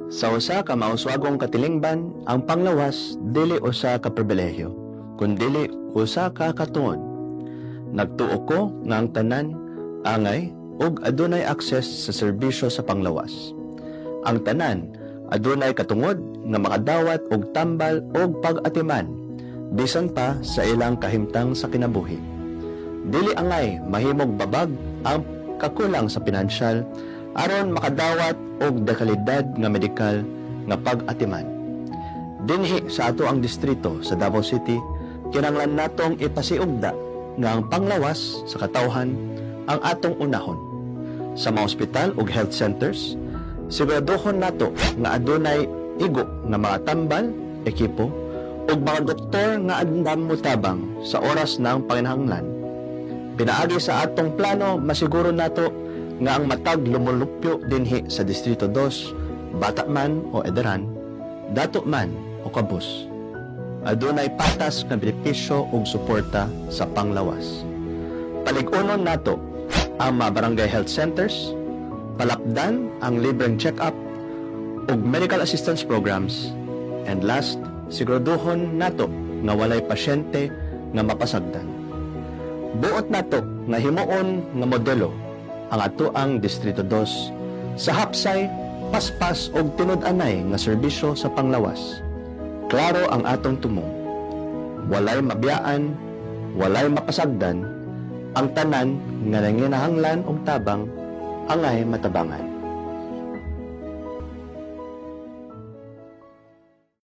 Sa usa ka mauswagong katilingban, ang panglawas dili usa ka pribilehyo, kundili usa ka katungod. Nagtuo ko nga ang tanan angay ug adunay akses sa serbisyo sa panglawas. Ang tanan adunay katungod nga makadawat og tambal og pag-atiman bisan pa sa ilang kahimtang sa kinabuhi. Dili angay mahimog babag ang kakulang sa pinansyal aron makadawat og dekalidad nga medikal nga pag-atiman. Dinhi sa atoang distrito sa Davao City, kinahanglan natong ipasiugda nga ang panglawas sa katawhan ang atong unahon. Sa mga ospital ug health centers, siguraduhon nato nga adunay igo nga mga tambal, ekipo, ug mga doktor nga andam motabang sa oras ng panginahanglan. Pinaagi sa atong plano, masiguro nato nga ang matag lumulupyo dinhi sa Distrito 2, bata man o edaran, dato man o kabus, adunay patas nga benepisyo ug suporta sa panglawas. Palig-unon nato ang mga barangay health centers, palapdan ang libreng check-up ug medical assistance programs, and last, siguraduhon nato nga walay pasyente nga mapasagdan. Buot nato nga himuon nga modelo ang atoang Distrito 2 sa hapsay, paspas ug tinud-anay nga serbisyo sa panglawas. Klaro ang atong tumong. Walay mabiyaan, walay mapasagdan, ang tanan nga nanginahanglan og tabang angay matabangan.